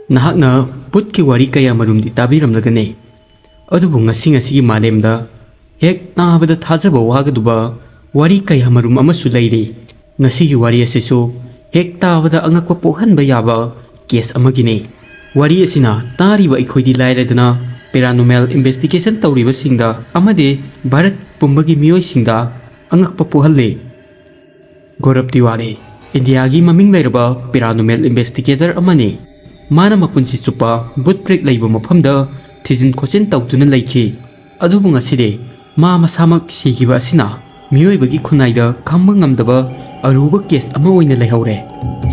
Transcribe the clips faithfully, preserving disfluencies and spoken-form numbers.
ꯅꯍꯥꯛꯅ ꯚꯨꯠꯀꯤ ꯋꯥꯔꯤ ꯀꯌꯥ ꯃꯔꯨꯝꯗꯤ ꯇꯥꯕꯤꯔꯝꯂꯒꯅꯤ, ꯑꯗꯨꯕꯨ ꯉꯁꯤ ꯉꯁꯤꯒꯤ ꯃꯥꯂꯦꯝꯗ ꯍꯦꯛ ꯇꯥꯕꯗ ꯊꯥꯖꯕ ꯋꯥꯒꯗꯕ ꯋꯥꯔꯤ ꯀꯌꯥ ꯃꯔꯨꯝ ꯑꯃꯁꯨ ꯂꯩꯔꯤ꯫ ꯉꯁꯤꯒꯤ ꯋꯥꯔꯤ ꯑꯁꯤꯁꯨ ꯍꯦꯛ ꯇꯥꯕꯗ ꯑꯉꯛꯄ ꯄꯣꯛꯍꯟꯕ ꯌꯥꯕ ꯀꯦꯁ ꯑꯃꯒꯤꯅꯤ꯫ ꯋꯥꯔꯤ ꯑꯁꯤꯅ ꯇꯥꯔꯤꯕ ꯑꯩꯈꯣꯏꯗꯤ ꯂꯥꯏꯔꯗꯅ, ꯄꯦꯔꯥꯅꯣꯃꯦꯜ ꯏꯟꯚꯦꯁꯇꯤꯒꯦꯁꯟ ꯇꯧꯔꯤꯕꯁꯤꯡꯗ ꯑꯃꯗꯤ ꯚꯥꯔꯠ ꯄꯨꯝꯕꯒꯤ ꯃꯤꯑꯣꯏꯁꯤꯡꯗ ꯑꯉꯛꯄ ꯄꯣꯛꯍꯜꯂꯤ꯫ ꯒꯧꯔꯕ ꯇꯤꯋꯥꯔꯤ ꯏꯟꯗꯤꯌꯥꯒꯤ ꯃꯃꯤꯡ ꯂꯩꯔꯕ ꯄꯦꯔꯥꯅꯣꯃꯦꯜ ꯏꯟꯚꯦꯁꯇꯤꯒꯦꯇꯔ ꯑꯃꯅꯤ꯫ ꯃꯥꯅ ꯃꯄꯨꯟꯁꯤ ꯆꯨꯞꯄ ꯚꯨꯠ ꯄ꯭ꯔꯦꯠ ꯂꯩꯕ ꯃꯐꯝꯗ ꯊꯤꯖꯤꯟ ꯈꯣꯠꯆꯤꯟ ꯇꯧꯗꯨꯅ ꯂꯩꯈꯤ꯫ ꯑꯗꯨꯕꯨ ꯉꯁꯤꯗꯤ ꯃꯥ ꯃꯁꯥꯃꯛ ꯁꯤꯈꯤꯕ ꯑꯁꯤꯅ ꯃꯤꯑꯣꯏꯕꯒꯤ ꯈꯨꯟꯅꯥꯏꯗ ꯈꯪꯕ ꯉꯝꯗꯕ ꯑꯔꯨꯕ ꯀꯦꯁ ꯑꯃ ꯑꯣꯏꯅ ꯂꯩꯍꯧꯔꯦ꯫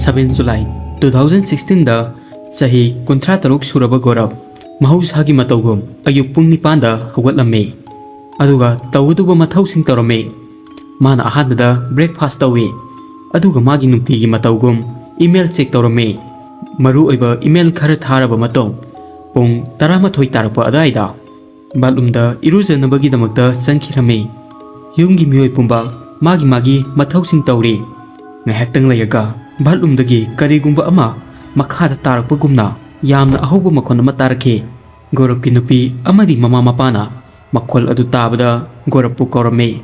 Seven July two thousand sixteen ꯗ ꯆꯍꯤ ꯀꯨꯟꯊ꯭ꯔꯥ ꯇꯔꯨꯛ ꯁꯨꯔꯕ ꯒꯧꯔꯕ ꯃꯍꯧꯁꯥꯒꯤ ꯃꯇꯧꯒꯨꯝ ꯑꯌꯨꯛ ꯄꯨꯡ ꯅꯤꯄꯥꯟꯗ ꯍꯧꯒꯠꯂꯝꯃꯤ, ꯑꯗꯨꯒ ꯇꯧꯒꯗꯧꯕ ꯃꯊꯧꯁꯤꯡ ꯇꯧꯔꯝꯃꯤ꯫ ꯃꯥꯅ ꯑꯍꯥꯟꯕꯗ ꯕ꯭ꯔꯦꯛꯐꯥꯁ ꯇꯧꯏ, ꯑꯗꯨꯒ ꯃꯥꯒꯤ ꯅꯨꯡꯇꯤꯒꯤ ꯃꯇꯧꯒꯨꯝ ꯏꯃꯦꯜ ꯆꯦꯛ ꯇꯧꯔꯝꯃꯤ꯫ ꯃꯔꯨꯑꯣꯏꯕ ꯏꯃꯦꯜ ꯈꯔ ꯊꯥꯔꯕ ꯃꯇꯨꯡ, ꯄꯨꯡ ꯇꯔꯥꯃꯥꯊꯣꯏ ꯇꯥꯔꯛꯄ ꯑꯗꯨꯋꯥꯏꯗ ꯕꯥꯠꯔꯨꯝꯗ ꯏꯔꯨꯖꯅꯕꯒꯤꯗꯃꯛꯇ ꯆꯪꯈꯤꯔꯝꯃꯤ꯫ ꯌꯨꯝꯒꯤ ꯃꯤꯑꯣꯏ ꯄꯨꯝꯕ ꯃꯥꯒꯤ ꯃꯥꯒꯤ ꯃꯊꯧꯁꯤꯡ ꯇꯧꯔꯤ꯫ ꯉꯥꯏꯍꯥꯛꯇꯪ ꯂꯩꯔꯒ ꯕꯥꯠꯔꯨꯝꯗꯒꯤ ꯀꯔꯤꯒꯨꯝꯕ ꯑꯃ ꯃꯈꯥꯗ ꯇꯥꯔꯛꯄꯒꯨꯝꯅ ꯌꯥꯝꯅ ꯑꯍꯧꯕ ꯃꯈꯣꯟ ꯑꯃ ꯇꯥꯔꯛꯈꯤ꯫ ꯒꯧꯔꯕꯀꯤ ꯅꯨꯄꯤ ꯑꯃꯗꯤ ꯃꯃꯥ ꯃꯄꯥꯅ ꯃꯈꯣꯜ ꯑꯗꯨ ꯇꯥꯕꯗ ꯒꯧꯔꯕꯄꯨ ꯀꯧꯔꯝꯃꯤ꯫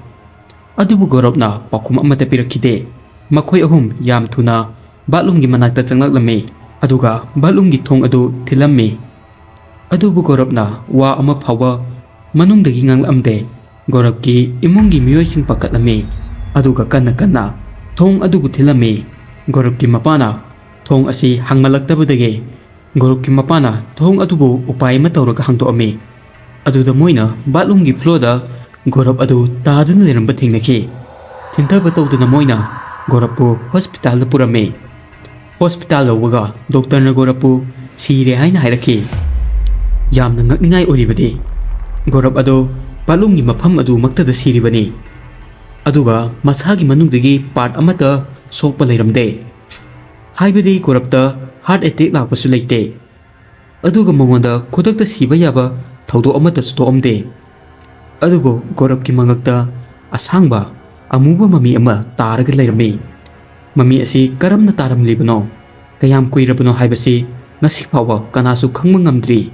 ꯑꯗꯨꯕꯨ ꯒꯧꯔꯕꯅ ꯄꯥꯎꯈꯨꯝ ꯑꯃꯠꯇ ꯄꯤꯔꯛꯈꯤꯗꯦ꯫ ꯃꯈꯣꯏ ꯑꯍꯨꯝ ꯌꯥꯝ ꯊꯨꯅ ꯕꯥꯠꯔꯨꯝꯒꯤ ꯃꯅꯥꯛꯇ ꯆꯪꯂꯛꯂꯝꯃꯤ, ꯑꯗꯨꯒ ꯕꯥꯠꯔꯨꯝꯒꯤ ꯊꯣꯡ ꯑꯗꯨ ꯊꯤꯜꯂꯝꯃꯤ꯫ ꯑꯗꯨꯕꯨ ꯒꯧꯔꯕꯅ ꯋꯥ ꯑꯃ ꯐꯥꯎꯕ ꯃꯅꯨꯡꯗꯒꯤ ꯉꯥꯡꯂꯛꯂꯝꯗꯦ꯫ ꯒꯧꯔꯕꯀꯤ ꯏꯃꯨꯡꯒꯤ ꯃꯤꯑꯣꯏꯁꯤꯡ ꯄꯥꯈꯠꯂꯝꯃꯤ, ꯑꯗꯨꯒ ꯀꯟꯅ ꯀꯟꯅ ꯊꯣꯡ ꯑꯗꯨꯕꯨ ꯊꯤꯜꯂꯝꯃꯤ꯫ ꯒꯧꯔꯕꯀꯤ ꯃꯄꯥꯅ ꯊꯣꯡ ꯑꯁꯤ ꯍꯥꯡꯃꯜꯂꯛꯇꯕꯗꯒꯤ ꯒꯧꯔꯕꯀꯤ ꯃꯄꯥꯅ ꯊꯣꯡ ꯑꯗꯨꯕꯨ ꯎꯄꯥꯏ ꯑꯃ ꯇꯧꯔꯒ ꯍꯥꯡꯗꯣꯛꯂꯝꯃꯤ꯫ ꯑꯗꯨꯗ ꯃꯣꯏꯅ ꯕꯥꯠꯔꯨꯝꯒꯤ ꯐ꯭ꯂꯣꯔꯗ ꯒꯧꯔꯕ ꯑꯗꯨ ꯇꯥꯗꯨꯅ ꯂꯩꯔꯝꯕ ꯊꯦꯡꯅꯈꯤ꯫ ꯊꯤꯟꯊꯕ ꯇꯧꯗꯨꯅ ꯃꯣꯏꯅ ꯒꯧꯔꯕꯄꯨ ꯍꯣꯁꯄꯤꯇꯥꯜꯗ ꯄꯨꯔꯝꯃꯤ꯫ ꯍꯣꯁꯄꯤꯇꯥꯜ ꯌꯧꯕꯒ ꯗꯣꯛꯇꯔꯅ ꯒꯧꯔꯕꯄꯨ ꯁꯤꯔꯦ ꯍꯥꯏꯅ ꯍꯥꯏꯔꯛꯈꯤ꯫ ꯌꯥꯝꯅ ꯉꯛꯅꯤꯡꯉꯥꯏ ꯑꯣꯏꯔꯤꯕꯗꯤ, ꯒꯧꯔꯕ ꯑꯗꯨ ꯕꯥꯠꯔꯨꯝꯒꯤ ꯃꯐꯝ ꯑꯗꯨꯃꯛꯇꯗ ꯁꯤꯔꯤꯕꯅꯤ, ꯑꯗꯨꯒ ꯃꯁꯥꯒꯤ ꯃꯅꯨꯡꯗꯒꯤ ꯄꯥꯔꯠ ꯑꯃꯠꯇ ꯁꯣꯛꯄ ꯂꯩꯔꯝꯗꯦ꯫ ꯍꯥꯏꯕꯗꯤ ꯒꯧꯔꯕꯇ ꯍꯥꯔꯠ ꯑꯦꯇꯦꯛ ꯂꯥꯛꯄꯁꯨ ꯂꯩꯇꯦ, ꯑꯗꯨꯒ ꯃꯉꯣꯟꯗ ꯈꯨꯗꯛꯇ ꯁꯤꯕ ꯌꯥꯕ ꯊꯧꯗꯣꯛ ꯑꯃꯠꯇꯁꯨ ꯊꯣꯛꯂꯝꯗꯦ꯫ ꯑꯗꯨꯕꯨ ꯒꯧꯔꯕꯀꯤ ꯃꯉꯛꯇ ꯑꯁꯥꯡꯕ ꯑꯃꯨꯕ ꯃꯃꯤ ꯑꯃ ꯇꯥꯔꯒ ꯂꯩꯔꯝꯃꯤ꯫ ꯃꯃꯤ ꯑꯁꯤ ꯀꯔꯝꯅ ꯇꯥꯔꯝꯂꯤꯕꯅꯣ, ꯀꯌꯥꯝ ꯀꯨꯏꯔꯕꯅꯣ ꯍꯥꯏꯕꯁꯤ ꯉꯁꯤ ꯐꯥꯎꯕ ꯀꯅꯥꯁꯨ ꯈꯪꯕ ꯉꯝꯗ꯭ꯔꯤ꯫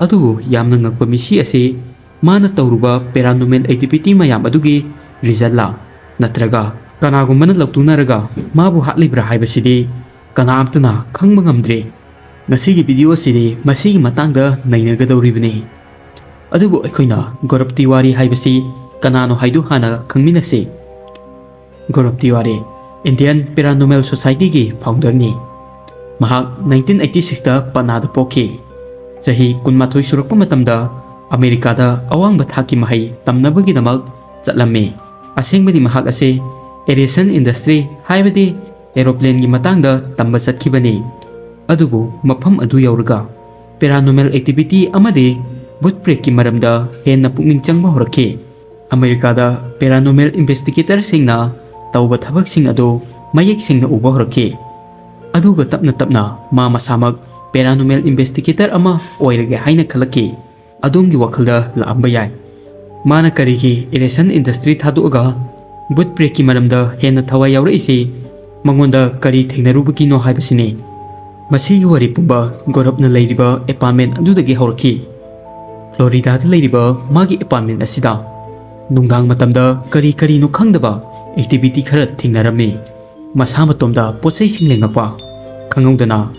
ꯑꯗꯨꯕꯨ ꯌꯥꯝꯅ ꯉꯛꯄ ꯃꯤꯁꯤ ꯑꯁꯤ ꯃꯥꯅ ꯇꯧꯔꯨꯕ paranormal activity ꯃꯌꯥꯝ ꯑꯗꯨꯒꯤ resultꯂ ꯅꯠꯇ꯭ꯔꯒ ꯀꯅꯥꯒꯨꯝꯕꯅ ꯂꯧꯇꯨꯅꯔꯒ ꯃꯥꯕꯨ ꯍꯥꯠꯂꯤꯕ꯭ꯔꯥ ꯍꯥꯏꯕꯁꯤꯗꯤ ꯀꯅꯥꯝꯇꯅ ꯈꯪꯕ ꯉꯝꯗ꯭ꯔꯤ꯫ ꯉꯁꯤꯒꯤ video ꯑꯁꯤꯗꯤ ꯃꯁꯤꯒꯤ ꯃꯇꯥꯡꯗ ꯅꯩꯅꯒꯗꯧꯔꯤꯕꯅꯤ꯫ ꯑꯗꯨꯕꯨ ꯑꯩꯈꯣꯏꯅ ꯒꯧꯔꯕ ꯇꯤꯋꯥꯔꯤ ꯍꯥꯏꯕꯁꯤ ꯀꯅꯥꯅꯣ ꯍꯥꯏꯗꯨ ꯍꯥꯟꯅ ꯈꯪꯃꯤꯟꯅꯁꯤ꯫ ꯒꯧꯔꯕ ꯇꯤꯋꯥꯔꯤ Indian Paranormal Societyꯒꯤ founderꯅꯤ꯫ ꯃꯍꯥꯛ nineteen eighty sixꯇ ꯄꯠꯅꯥꯗ ꯄꯣꯛꯈꯤ꯫ ꯆꯍꯤ ꯀꯨꯟꯃꯥꯊꯣꯏ ꯁꯨꯔꯛꯄ ꯃꯇꯝꯗ ꯑꯃꯦꯔꯤꯀꯥꯗ ꯑꯋꯥꯡꯕ ꯊꯥꯛꯀꯤ ꯃꯍꯩ ꯇꯝꯅꯕꯒꯤꯗꯃꯛ ꯆꯠꯂꯝꯃꯤ꯫ ꯑꯁꯦꯡꯕꯗꯤ ꯃꯍꯥꯛ ꯑꯁꯤ aviation industry ꯍꯥꯏꯕꯗꯤ aeroplaneꯒꯤ ꯃꯇꯥꯡꯗ ꯇꯝꯕ ꯆꯠꯈꯤꯕꯅꯤ꯫ ꯑꯗꯨꯕꯨ ꯃꯐꯝ ꯑꯗꯨ ꯌꯧꯔꯒ paranormal activity ꯑꯃꯗꯤ ꯚꯨꯠ ꯄ꯭ꯔꯦꯠꯀꯤ ꯃꯔꯝꯗ ꯍꯦꯟꯅ ꯄꯨꯛꯅꯤꯡ ꯆꯪꯕ ꯍꯧꯔꯛꯈꯤ꯫ ꯑꯃꯦꯔꯤꯀꯥꯗ paranormal investigatorꯁꯤꯡꯅ ꯇꯧꯕ ꯊꯕꯛꯁꯤꯡ ꯑꯗꯨ ꯃꯌꯦꯛ ꯁꯦꯡꯅ ꯎꯕ ꯍꯧꯔꯛꯈꯤ꯫ ꯑꯗꯨꯒ ꯇꯞꯅ ꯇꯞꯅ ꯃꯥ ꯃꯁꯥꯃꯛ paranormal investigator ꯑꯃ ꯑꯣꯏꯔꯒꯦ ꯍꯥꯏꯅ ꯈꯜꯂꯛꯈꯤ꯫ ꯑꯗꯣꯝꯒꯤ ꯋꯥꯈꯜꯗ ꯂꯥꯛꯑꯝꯕ ꯌꯥꯏ꯫ ꯃꯥꯅ ꯀꯔꯤꯒꯤ aviation industry ꯊꯥꯗꯣꯛꯑꯒ ꯚꯨꯠ ꯄ꯭ꯔꯦꯠꯀꯤ ꯃꯔꯝꯗ ꯍꯦꯟꯅ ꯊꯋꯥꯏ ꯌꯥꯎꯔꯛꯏꯁꯤ ꯃꯉꯣꯟꯗ ꯀꯔꯤ ꯊꯦꯡꯅꯔꯨꯕꯒꯤꯅꯣ ꯍꯥꯏꯕꯁꯤꯅꯤ꯫ ꯃꯁꯤꯒꯤ ꯋꯥꯔꯤ ꯄꯨꯝꯕ ꯒꯧꯔꯕꯅ ꯂꯩꯔꯤꯕ apartment ꯑꯗꯨꯗꯒꯤ ꯍꯧꯔꯛꯈꯤ꯫ ꯐ꯭ꯂꯣꯔꯤꯗꯥꯗ ꯂꯩꯔꯤꯕ ꯃꯥꯒꯤ apartment ꯑꯁꯤꯗ ꯅꯨꯡꯗꯥꯡ ꯃꯇꯝꯗ ꯀꯔꯤ ꯀꯔꯤꯅꯣ ꯈꯪꯗꯕ activity ꯈꯔ ꯊꯦꯡꯅꯔꯝꯃꯤ꯫ ꯃꯁꯥ ꯃꯇꯣꯝꯗ ꯄꯣꯠꯆꯩꯁꯤꯡ ꯂꯦꯡꯉꯛꯄ, ꯈꯪꯍꯧꯗꯅ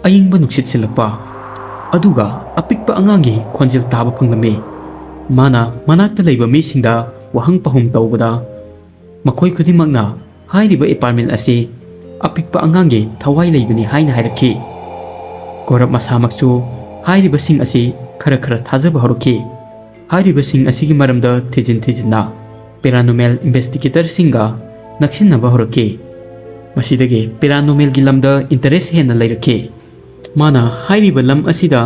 ꯑꯏꯪꯕ ꯅꯨꯡꯁꯤꯠ ꯁꯤꯜꯂꯛꯄ, ꯑꯗꯨꯒ ꯑꯄꯤꯛꯄ ꯑꯉꯥꯡꯒꯤ ꯈꯣꯟꯖꯦꯜ ꯇꯥꯕ ꯐꯪꯂꯝꯃꯤ꯫ ꯃꯥꯅ ꯃꯅꯥꯛꯇ ꯂꯩꯕ ꯃꯤꯁꯤꯡꯗ ꯋꯥꯍꯪ ꯄꯥꯎꯍꯨꯝ ꯇꯧꯕꯗ, ꯃꯈꯣꯏ ꯈꯨꯗꯤꯡꯃꯛꯅ ꯍꯥꯏꯔꯤꯕ apartment ꯑꯁꯤ ꯑꯄꯤꯛꯄ ꯑꯉꯥꯡꯒꯤ ꯊꯋꯥꯏ ꯂꯩꯕꯅꯤ ꯍꯥꯏꯅ ꯍꯥꯏꯔꯛꯈꯤ꯫ ꯒꯧꯔꯕ ꯃꯁꯥꯃꯛꯁꯨ ꯍꯥꯏꯔꯤꯕꯁꯤꯡ ꯑꯁꯤ ꯈꯔ ꯈꯔ ꯊꯥꯖꯕ ꯍꯧꯔꯛꯈꯤ꯫ ꯍꯥꯏꯔꯤꯕꯁꯤꯡ ꯑꯁꯤꯒꯤ ꯃꯔꯝꯗ ꯊꯤꯖꯤꯟ ꯊꯤꯖꯤꯟꯅ paranormal investigatorꯁꯤꯡꯒ ꯅꯛꯁꯤꯟꯅꯕ ꯍꯧꯔꯛꯈꯤ꯫ ꯃꯁꯤꯗꯒꯤ paranormalꯒꯤ ꯂꯝꯗ interest ꯍꯦꯟꯅ ꯂꯩꯔꯛꯈꯤ꯫ ꯃꯥꯅ ꯍꯥꯏꯔꯤꯕ ꯂꯝ ꯑꯁꯤꯗ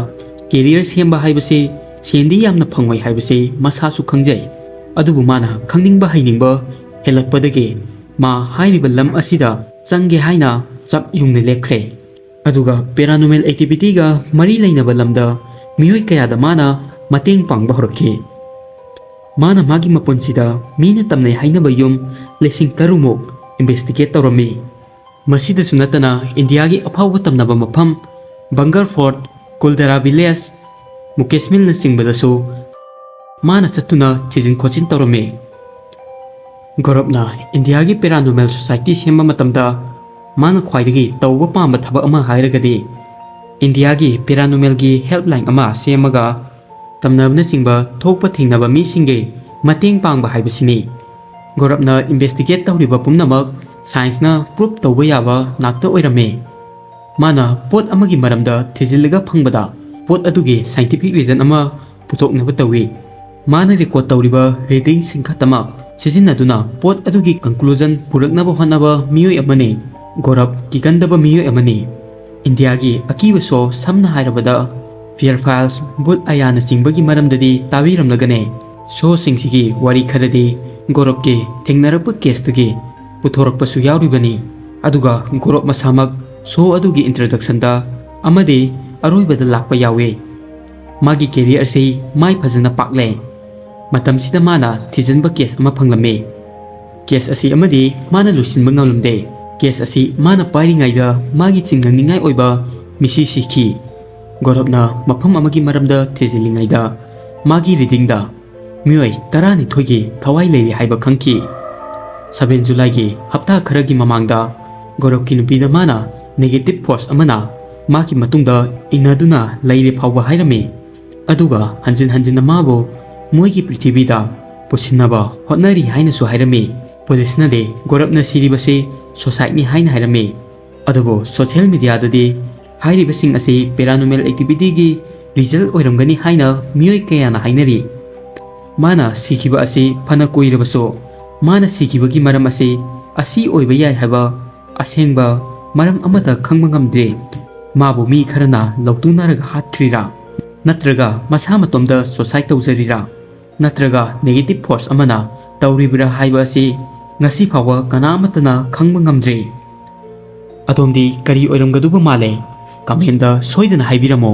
career ꯁꯦꯝꯕ ꯍꯥꯏꯕꯁꯤ ꯁꯦꯟꯗꯤ ꯌꯥꯝꯅ ꯐꯪꯉꯣꯏ ꯍꯥꯏꯕꯁꯤ ꯃꯁꯥꯁꯨ ꯈꯪꯖꯩ꯫ ꯑꯗꯨꯕꯨ ꯃꯥꯅ ꯈꯪꯅꯤꯡꯕ ꯍꯩꯅꯤꯡꯕ ꯍꯦꯜꯂꯛꯄꯗꯒꯤ ꯃꯥ ꯍꯥꯏꯔꯤꯕ ꯂꯝ ꯑꯁꯤꯗ ꯆꯪꯒꯦ ꯍꯥꯏꯅ ꯆꯞ ꯌꯨꯡꯅ ꯂꯦꯞꯈ꯭ꯔꯦ꯫ ꯑꯗꯨꯒ paranormal activityꯒ ꯃꯔꯤ ꯂꯩꯅꯕ ꯂꯝꯗ ꯃꯤꯑꯣꯏ ꯀꯌꯥꯗ ꯃꯥꯅ ꯃꯇꯦꯡ ꯄꯥꯡꯕ ꯍꯧꯔꯛꯈꯤ꯫ ꯃꯥꯅ ꯃꯥꯒꯤ ꯃꯄꯨꯟꯁꯤꯗ ꯃꯤꯅ ꯇꯝꯅꯩ ꯍꯥꯏꯅꯕ ꯌꯨꯝ ꯂꯤꯁꯤꯡ ꯇꯔꯨꯛꯃꯨꯛ investigate ꯇꯧꯔꯝꯃꯤ꯫ ꯃꯁꯤꯗꯁꯨ ꯅꯠꯇꯅ ꯏꯟꯗꯤꯌꯥꯒꯤ ꯑꯐꯥꯎꯕ ꯇꯝꯅꯕ ꯃꯐꯝ ꯕꯪꯒꯔ ꯐꯣꯔꯠ, ꯀꯨꯜꯗꯔꯥ ꯚꯤꯂꯦꯖ, ꯃꯨꯀꯦꯁ ꯃꯤꯜꯅꯆꯤꯡꯕꯗꯁꯨ ꯃꯥꯅ ꯆꯠꯇꯨꯅ ꯊꯤꯖꯤꯟ ꯈꯣꯠꯆꯤꯟ ꯇꯧꯔꯝꯃꯤ꯫ ꯒꯧꯔꯕꯅ ꯏꯟꯗꯤꯌꯥꯒꯤ ꯄꯦꯔꯥꯅꯣꯔꯃꯦꯜ ꯁꯣꯁꯥꯏꯇꯤ ꯁꯦꯝꯕ ꯃꯇꯝꯗ ꯃꯥꯅ ꯈ꯭ꯋꯥꯏꯗꯒꯤ ꯇꯧꯕ ꯄꯥꯝꯕ ꯊꯕꯛ ꯑꯃ ꯍꯥꯏꯔꯒꯗꯤ ꯏꯟꯗꯤꯌꯥꯒꯤ ꯄꯦꯔꯥꯅꯣꯔꯃꯦꯜꯒꯤ ꯍꯦꯜꯞꯂꯥꯏꯟ ꯑꯃ ꯁꯦꯝꯃꯒ ꯇꯝꯅꯕꯅꯆꯤꯡꯕ ꯊꯣꯛꯄ ꯊꯦꯡꯅꯕ ꯃꯤꯁꯤꯡꯒꯤ ꯃꯇꯦꯡ ꯄꯥꯡꯕ ꯍꯥꯏꯕꯁꯤꯅꯤ꯫ ꯒꯧꯔꯕꯅ ꯏꯟꯚꯦꯁꯇꯤꯒꯦꯠ ꯇꯧꯔꯤꯕ ꯄꯨꯝꯅꯃꯛ ꯁꯥꯏꯟꯁꯅ ꯄ꯭ꯔꯨꯞ ꯇꯧꯕ ꯌꯥꯕ ꯉꯥꯛꯇ ꯑꯣꯏꯔꯝꯃꯤ꯫ ꯃꯥꯅ ꯄꯣꯠ ꯑꯃꯒꯤ ꯃꯔꯝꯗ ꯊꯤꯖꯤꯜꯂꯒ ꯐꯪꯕꯗ ꯄꯣꯠ ꯑꯗꯨꯒꯤ ꯁꯥꯏꯟꯇꯤꯐꯤꯛ ꯔꯤꯖꯟ ꯑꯃ ꯄꯨꯊꯣꯛꯅꯕ ꯇꯧꯏ꯫ ꯃꯥꯅ ꯔꯦꯀꯣꯔꯗ ꯇꯧꯔꯤꯕ ꯔꯤꯗꯤꯡꯁꯤꯡ ꯈꯛꯇꯃꯛ ꯁꯤꯖꯤꯟꯅꯗꯨꯅ ꯄꯣꯠ ꯑꯗꯨꯒꯤ ꯀꯟꯀ꯭ꯂꯨꯖꯟ ꯄꯨꯔꯛꯅꯕ ꯍꯣꯠꯅꯕ ꯃꯤꯑꯣꯏ ꯑꯃꯅꯤ꯫ ꯒꯧꯔꯕ ꯀꯤꯒꯟꯗꯕ ꯃꯤꯑꯣꯏ ꯑꯃꯅꯤ꯫ ꯏꯟꯗꯤꯌꯥꯒꯤ ꯑꯀꯤꯕ ꯁꯣ, ꯁꯝꯅ ꯍꯥꯏꯔꯕꯗ ꯐꯤꯌꯔ ꯐꯥꯏꯜꯁ, ꯚꯨꯠ ꯑꯌꯥꯅꯆꯤꯡꯕꯒꯤ ꯃꯔꯝꯗꯗꯤ ꯇꯥꯕꯤꯔꯝꯂꯒꯅꯤ꯫ ꯁꯣꯁꯤꯡꯁꯤꯒꯤ ꯋꯥꯔꯤ ꯈꯔꯗꯤ ꯒꯧꯔꯕꯀꯤ ꯊꯦꯡꯅꯔꯛꯄ ꯀꯦꯁꯇꯒꯤ ꯄꯨꯊꯣꯔꯛꯄꯁꯨ ꯌꯥꯎꯔꯤꯕꯅꯤ꯫ ꯑꯗꯨꯒ ꯒꯧꯔꯕ ꯃꯁꯥꯃꯛ ꯁꯣ ꯑꯗꯨꯒꯤ ꯏꯟꯇ꯭ꯔꯗꯛꯁꯟꯗ ꯑꯃꯗꯤ ꯑꯔꯣꯏꯕꯗ ꯂꯥꯛꯄ ꯌꯥꯎꯏ꯫ ꯃꯥꯒꯤ ꯀꯦꯔꯤꯌꯔꯁꯤ ꯃꯥꯏ ꯐꯖꯅ ꯄꯥꯛꯂꯦ꯫ ꯃꯇꯝꯁꯤꯗ ꯃꯥꯅ ꯊꯤꯖꯤꯟꯕ ꯀꯦꯁ ꯑꯃ ꯐꯪꯂꯝꯃꯤ꯫ ꯀꯦꯁ ꯑꯁꯤ ꯑꯃꯗꯤ ꯃꯥꯅ ꯂꯣꯏꯁꯤꯟꯕ ꯉꯝꯂꯝꯗꯦ꯫ ꯀꯦꯁ ꯑꯁꯤ ꯃꯥꯅ ꯄꯥꯏꯔꯤꯉꯩꯗ ꯃꯥꯒꯤ ꯆꯤꯡꯅꯅꯤꯡꯉꯥꯏ ꯑꯣꯏꯕ ꯃꯤꯁꯤ ꯁꯤꯈꯤ꯫ ꯒꯧꯔꯕꯅ ꯃꯐꯝ ꯑꯃꯒꯤ ꯃꯔꯝꯗ ꯊꯤꯖꯤꯜꯂꯤꯉꯩꯗ ꯃꯥꯒꯤ ꯔꯤꯗꯤꯡꯗ ꯃꯤꯑꯣꯏ ꯇꯔꯥꯅꯤꯊꯣꯏꯒꯤ ꯊꯋꯥꯏ ꯂꯩꯔꯤ ꯍꯥꯏꯕ ꯈꯪꯈꯤ꯫ ꯁꯕꯦꯟ ꯖꯨꯂꯥꯏꯒꯤ ꯍꯞꯇꯥ ꯈꯔꯒꯤ ꯃꯃꯥꯡꯗ ꯒꯧꯔꯕꯀꯤ ꯅꯨꯄꯤꯗ ꯃꯥꯅ ꯅꯦꯒꯦꯇꯤꯚ ꯐꯣꯔꯁ ꯑꯃꯅ ꯃꯥꯒꯤ ꯃꯇꯨꯡꯗ ꯏꯟꯅꯗꯨꯅ ꯂꯩꯔꯦ ꯐꯥꯎꯕ ꯍꯥꯏꯔꯝꯃꯤ꯫ ꯑꯗꯨꯒ ꯍꯟꯖꯤꯟ ꯍꯟꯖꯤꯟꯅ ꯃꯥꯕꯨ ꯃꯣꯏꯒꯤ ꯄ꯭ꯔꯤꯊꯤꯕꯤꯗ ꯄꯨꯁꯤꯟꯅꯕ ꯍꯣꯠꯅꯔꯤ ꯍꯥꯏꯅꯁꯨ ꯍꯥꯏꯔꯝꯃꯤ꯫ ꯄꯨꯂꯤꯁꯅꯗꯤ ꯒꯧꯔꯕꯅ ꯁꯤꯔꯤꯕꯁꯤ ꯁꯨꯁꯥꯏꯗꯅꯤ ꯍꯥꯏꯅ ꯍꯥꯏꯔꯝꯃꯤ꯫ ꯑꯗꯨꯕꯨ ꯁꯣꯁꯤꯌꯦꯜ ꯃꯤꯗꯤꯌꯥꯗꯗꯤ ꯍꯥꯏꯔꯤꯕꯁꯤꯡ ꯑꯁꯤ ꯄꯦꯔꯥꯅꯣꯔꯃꯦꯜ ꯑꯦꯛꯇꯤꯚꯤꯇꯤꯒꯤ ꯔꯤꯖꯜ ꯑꯣꯏꯔꯝꯒꯅꯤ ꯍꯥꯏꯅ ꯃꯤꯑꯣꯏ ꯀꯌꯥꯅ ꯍꯥꯏꯅꯔꯤ꯫ ꯃꯥꯅ ꯁꯤꯈꯤꯕ ꯑꯁꯤ ꯐꯅ ꯀꯨꯏꯔꯕꯁꯨ, ꯃꯥꯅ ꯁꯤꯈꯤꯕꯒꯤ ꯃꯔꯝ ꯑꯁꯤ ꯑꯁꯤ ꯑꯣꯏꯕ ꯌꯥꯏ ꯍꯥꯏꯕ ꯑꯁꯦꯡꯕ ꯃꯔꯝ ꯑꯃꯠꯇ ꯈꯪꯕ ꯉꯝꯗ꯭ꯔꯤ꯫ ꯃꯥꯕꯨ ꯃꯤ ꯈꯔꯅ ꯂꯧꯇꯨꯅꯔꯒ ꯍꯥꯠꯈ꯭ꯔꯤꯔꯥ? ꯅꯠꯇ꯭ꯔꯒ ꯃꯁꯥ ꯃꯇꯣꯝꯗ ꯁꯨꯁꯥꯏꯗ ꯇꯧꯖꯔꯤꯔꯥ? ꯅꯠꯇ꯭ꯔꯒ ꯅꯦꯒꯦꯇꯤꯚ ꯐꯣꯔꯁ ꯑꯃꯅ ꯇꯧꯔꯤꯕ꯭ꯔꯥ ꯍꯥꯏꯕ ꯑꯁꯤ ꯉꯁꯤ ꯐꯥꯎꯕ ꯀꯅꯥ ꯑꯃꯠꯇꯅ ꯈꯪꯕ ꯉꯝꯗ꯭ꯔꯤ꯫ ꯑꯗꯣꯝꯗꯤ ꯀꯔꯤ ꯑꯣꯏꯔꯝꯒꯗꯧꯕ ꯃꯥꯜꯂꯦ? ꯀꯃꯦꯟꯗ ꯁꯣꯏꯗꯅ ꯍꯥꯏꯕꯤꯔꯝꯃꯨ꯫